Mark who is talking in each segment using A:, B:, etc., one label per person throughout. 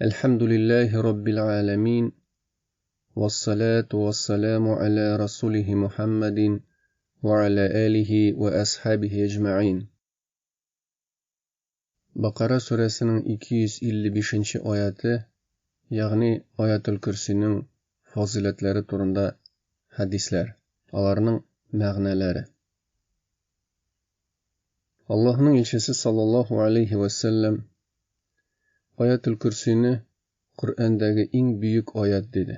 A: Әлхәмдүлилләһи раббил галәмин, вассалату вассаламу аля расулихи Мухаммадин ва аля алихи ва асхабихи әҗмәгыйн. Бакара сүрәсенең 255 нче аяте, ягъни Аятел Көрсинең фазыйләтләре турында хәдисләр, аларның мәгънәләре. Аллаһның илчесе саллаллаһу алейһи вә сәлләм Аятел Көрсине Коръәндәге иң бөек аят диде.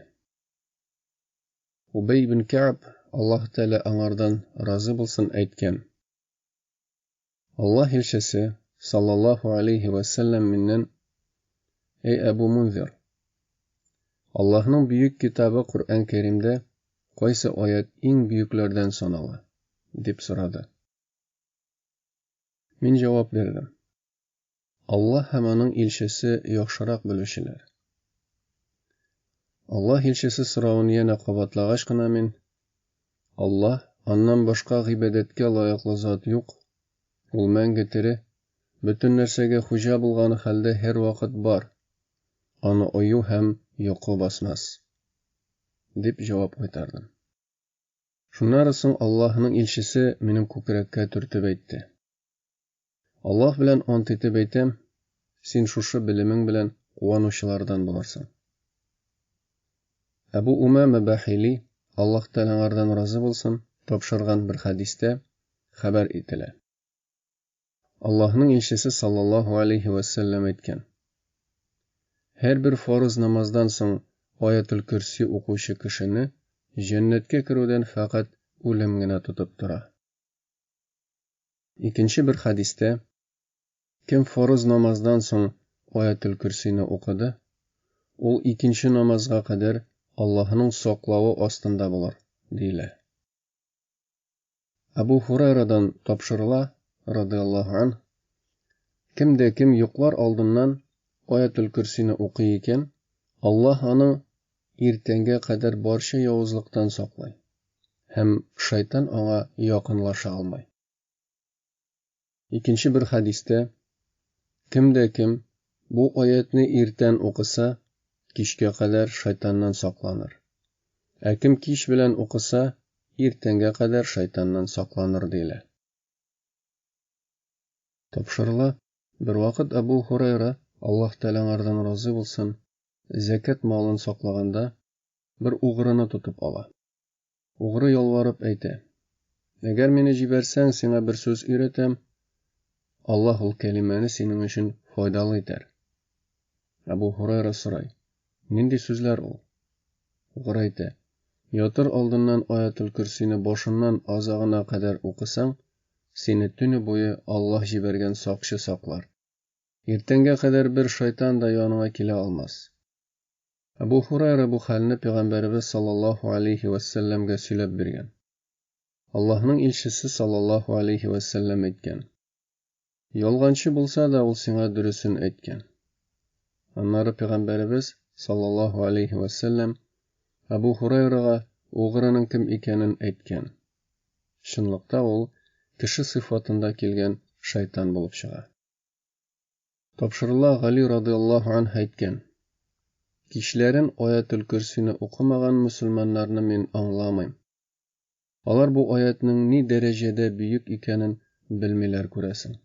A: Убәй ибн Кәгъб, Аллаһ Тәгалә аңардан разый булсын, әйткән: Аллаһ илчесе саллаллаһу алейһи вә сәлләм миннән: Әй Әбу Мунзир, Аллаһның бөек китабы Коръән Кәримдә кайсы аять иң бөекләрдән санала? дип сорады. Мин җавап бирдем. Аллаһ һәм аның илчесе яхшырак белүчеләр. Аллаһ илчесе соравын янә кабатлагач кына мин, Аллаһ, аннан башка гыйбадәткә лаеклы зат юк, ул мәңге тере, бөтен нәрсәгә хуҗа булган хәлдә һәрвакыт бар, аны ою һәм йокы басмас, дип җавап кайтардым. Шуннары соң Аллаһының илчесе минем күкрәккә төртеп әйтте, Аллаһ белән ант итеп әйтәм, син шушы белемең белән куанучылардан булырсың. Әбу Умама Бахили, Аллаһ Тәгалә аңардан разый булсын, тапшырган бер хәдистә хәбәр ителә. Аллаһның илчесе саллаллаһу алейһи вә сәлләм әйткән, Һәрбер фарыз намаздан соң Аятел-Көрси укучы кешене җәннәткә керүдән фәкать үлем генә тотып тора. Икенче бер хәдистә, Кем фарыз намаздан соң Аятел-Көрсине укыды, ул икенче намазга кадәр Аллаһның саклавы астында булыр, диелә. Әбу Һурайрадан тапшырыла, радыяллаһу анһ, Кем дә кем йоклар алдыннан Аятел-Көрсине укый икән, Аллаһ аны иртәнгә кадәр барча явызлыктан саклый, һәм шайтан аңа якынлаша алмый. Икенче бер хәдистә, Кем дә кем бу аятьне иртән укыса, кичкә кадәр шайтаннан сакланыр. Ә кем кич белән укыса, иртәнгә кадәр шайтаннан сакланыр, диелә. Тапшырыла, Бервакыт Әбү Һурайра, Аллаһ Тәгалә аңардан разый булсын, зәкят малын саклаганда, бер угрыны тотып ала. Угры ялварып әйтә, Әгәр мине җибәрсәң, сиңа бер сүз өйрәтәм, Аллаһ ул кәлимәне синең өчен файдалы итәр. Әбу Һурайра сорай, Нинди сүзләр ул? Угры әйтә, Ятыр алдыннан Аятел-Көрсине башыннан азагына кадәр укысаң, сине төне буе Аллаһ җибәргән сакчы саклар. Иртәнгә кадәр бер шайтан да яныңа килә алмас. Әбу Һурайра бу хәлне Пәйгамбәребез саллаллаһу алейһи вә сәлләмгә сөйләп биргән. Аллаһның илчесе саллаллаһу алейһи вә сәлләм әйткән, Ялганчы булса да, ул сиңа дөресен әйткән. Аннары Пәйгамбәребез саллаллаһу алейһи вә сәлләм Әбу Һурайрага угрының кем икәнен әйткән. Чынлыкта ул кеше сыйфатында килгән шайтан булып чыга. Тапшырыла, Гали радыяллаһу анһ әйткән, Кичләрен Аятел-Көрсине укымаган мөселманнарны мин аңламыйм. Алар бу аятьнең ни дәрәҗәдә бөек икәнен белмиләр, күрәсең.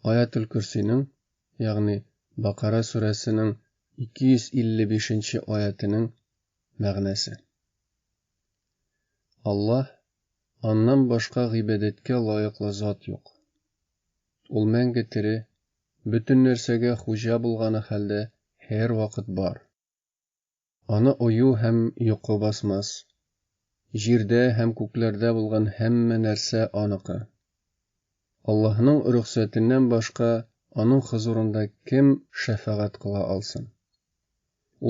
A: Аятел-Көрсинең, ягъни Бакара сүрәсенең 255 нче аятенең мәгънәсе. Аллаһ, Аннан башка гыйбадәткә лаеклы зат юк. Ул мәңге тере, бөтен нәрсәгә хуҗа булганы хәлдә һәрвакыт бар. Аны ою һәм йокы басмас. Җирдә һәм күкләрдә булган һәммә нәрсә Аныкы. Аллаһның рөхсәтеннән башка Аның хозурында кем шәфәгать кыла алсын?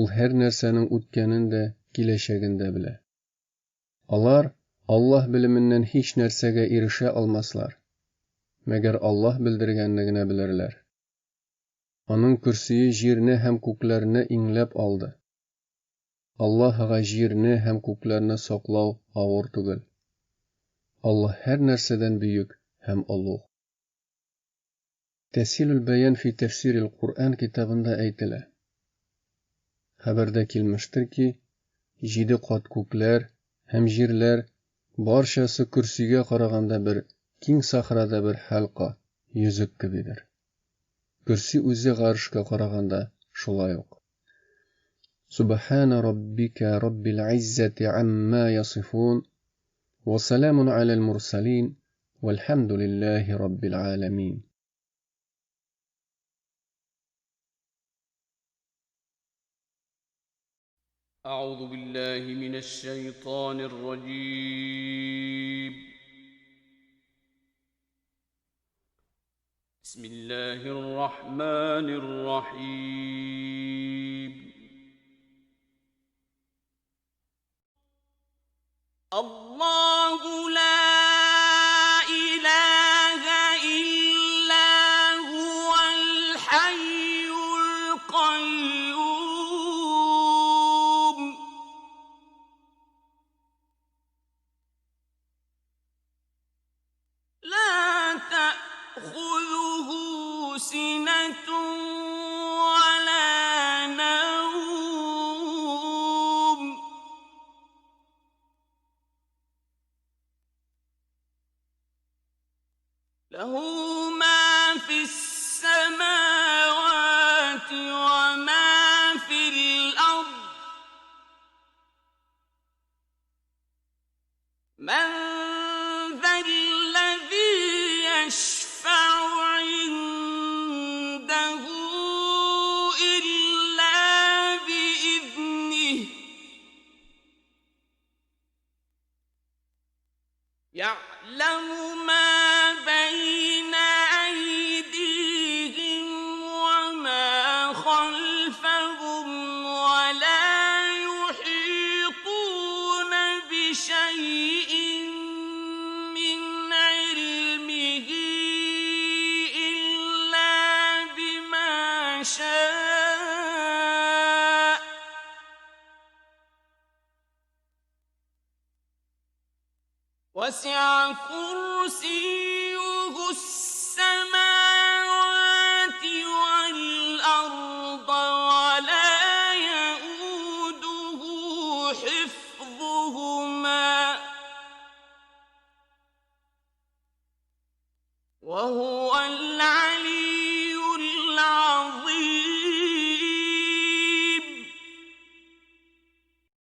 A: Ул һәр нәрсәнең үткәнен дә, киләчәген дә белә. Алар Аллаһ белеменнән һич нәрсәгә ирешә алмаслар, мәгәр Аллаһ белдергәнне генә белерләр. Аның көрсие җирне һәм күкләрне иңләп алды. Аллаһыга җирне һәм күкләрне саклау авыр түгел. Аллаһ һәр нәрсәдән бөек һәм олуг. Тәсилүл бәян фи тәфсирил Куръән китабында әйтелә. Хәбәрдә килмештер ки, җиде кат күкләр һәм җирләр барчасы көрсигә караганда бер киң сахрада бер хәлка, йөзек кебидер. Көрси үзе гаршка караганда шулай ук. Субхана раббика раббил иззәти амма ясифун, ва саламун алял мурсалин, вәлхәмдүлилләһи раббил галәмин.
B: أعوذ بالله من الشيطان الرجيم. بسم الله الرحمن الرحيم. الله لا إله إلا هو الحي القيوم. لا تأخذه سنة ولا نوم. له ما في السماوات وما في الأرض. من ذا الذي يشفع عنده إلا بإذنه. يعلم ما بين أيديهم وما خلفهم ولا يحيطون بشيء من علمه إلا بما شاء. وسع كرسيه السماوات